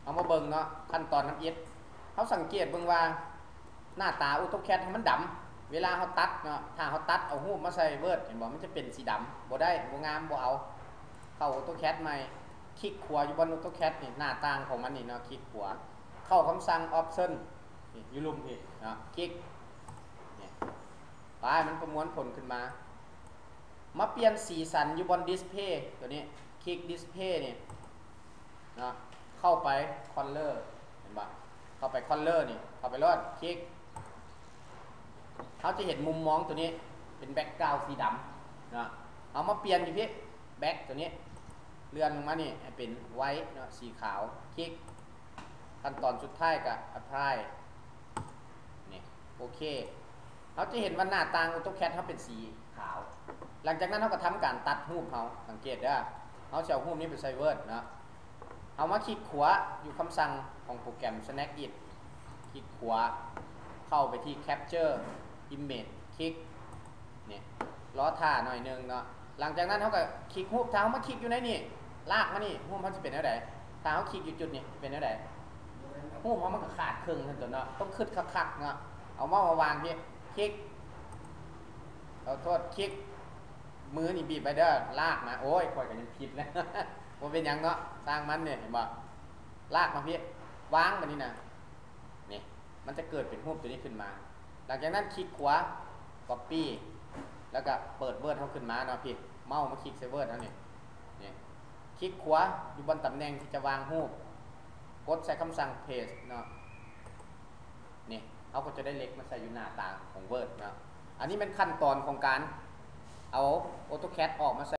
ເຮົາມາເບິ່ງເນາະ ຂັ້ນຕອນທຳອິດ ເຮົາສັງເກດເບິ່ງວ່າ ໜ້າຕາ AutoCAD ເຮົາມັນດຳ ເວລາເຮົາຕັດເນາະ ຖ້າເຮົາຕັດເອົາຮູບມາໃສ່ Word ເຫັນບໍ່ ມັນຈະເປັນສີດຳ ບໍ່ໄດ້ ບໍ່ງາມ ບໍ່ເອົາ ເຂົ້າ AutoCAD ໃໝ່ ຄລິກຂວາຢູ່ບ່ອນ AutoCAD ນີ້ ໜ້າຕ່າງຂອງມັນນີ້ເນາະ ຄລິກຂວາ ເຂົ້າຄຳສັ່ງ Option ນີ້ ຢູ່ລຸ່ມພີ້ເນາະ ຄລິກ ນີ້ ປາຍ ມັນປະມວນຜົນຂຶ້ນມາ ມາປ່ຽນສີສັນຢູ່ບ່ອນ Display ຕົວນີ້ ຄລິກ Display ນີ້ເນາະ ເຂົ້າໄປ Color ເຫັນບໍ່ ເຂົ້າໄປ Color ນີ້ ເຂົ້າໄປໂລດ ຄລິກ ເຮົາຈະເຫັນມຸມມອງຕົວນີ້ເປັນ background ສີດຳເນາະ ເຮົາມາປ່ຽນຢູ່ພີ້ Black ຕົວນີ້ ເລື່ອນລົງມານີ້ໃຫ້ເປັນ White ເນາະ ສີຂາວ ຄລິກ ຂັ້ນຕອນສຸດທ້າຍກໍ Apply ນີ້ ໂອເຄ ເຮົາຈະເຫັນວ່າໜ້າຕ່າງ AutoCAD ເຮົາເປັນສີຂາວ ຫຼັງຈາກນັ້ນເຮົາກໍທຳການຕັດຮູບເຮົາ ສັງເກດເດີ ເຮົາຊິເອົາຮູບນີ້ໄປໃສ່ Word ເນາະ ເຮົາມາຄລິກຂວາຢູ່ຄຳສັ່ງຂອງໂປຣແກຣມ Snap It ຄລິກຂວາ ເຂົ້າໄປທີ່ Capture Image ຄລິກ ນີ້ ລໍຖ້າໜ້ອຍໜຶ່ງເນາະ ຫຼັງຈາກນັ້ນເຮົາກໍຄລິກຮູບ ຖ້າເຮົາມາຄລິກຢູ່ໃນນີ້ ລາກມານີ້ ຮູບເຮົາຊິເປັນແນວໃດ? ຖ້າເຮົາຄລິກຢູ່ຈຸດນີ້ ເປັນແນວໃດ? ຮູບເຮົາມັນກໍຂາດເຄິ່ງຊັ້ນຕົວະເນາະ ຕ້ອງຄຶດຄັກໆເນາະ ເອົາເມົ້າມາວາງພີ້ ຄລິກ ຂໍໂທດ ຄລິກ ມືນີ້ບີບໄວ້ເດີ ລາກມາ ໂອ້ຍ ຂ້ອຍກໍຍັງຜິດນະ ບໍ່ເປັນຫຍັງເນາະ ຊ່າງມັນນີ້ ເຫັນບໍ່? ລາກມາພີ້ ວາງບາດນີ້ນະ ນີ້ ມັນຈະເກີດເປັນຮູບຕົວນີ້ຂຶ້ນມາ ຫຼັງຈາກນັ້ນຄລິກຂວາ Copy ແລ້ວກໍເປີດ Word ເຮົາຂຶ້ນມາເນາະ ພີ້ ເມົ້າມາຄລິກໃສ່ Word ເຮົານີ້ ນີ້ ຄລິກຂວາຢູ່ບ່ອນຕຳແໜ່ງທີ່ຈະວາງຮູບ ກົດໃສ່ຄຳສັ່ງ Paste ເນາະ ນີ້ ເຮົາກໍຈະໄດ້ເຫຼັກມາໃສ່ຢູ່ໜ້າຕ່າງຂອງ Word ເນາະ ອັນນີ້ແມ່ນຂັ້ນຕອນຂອງການເອົາ AutoCAD ອອກມາໃສ່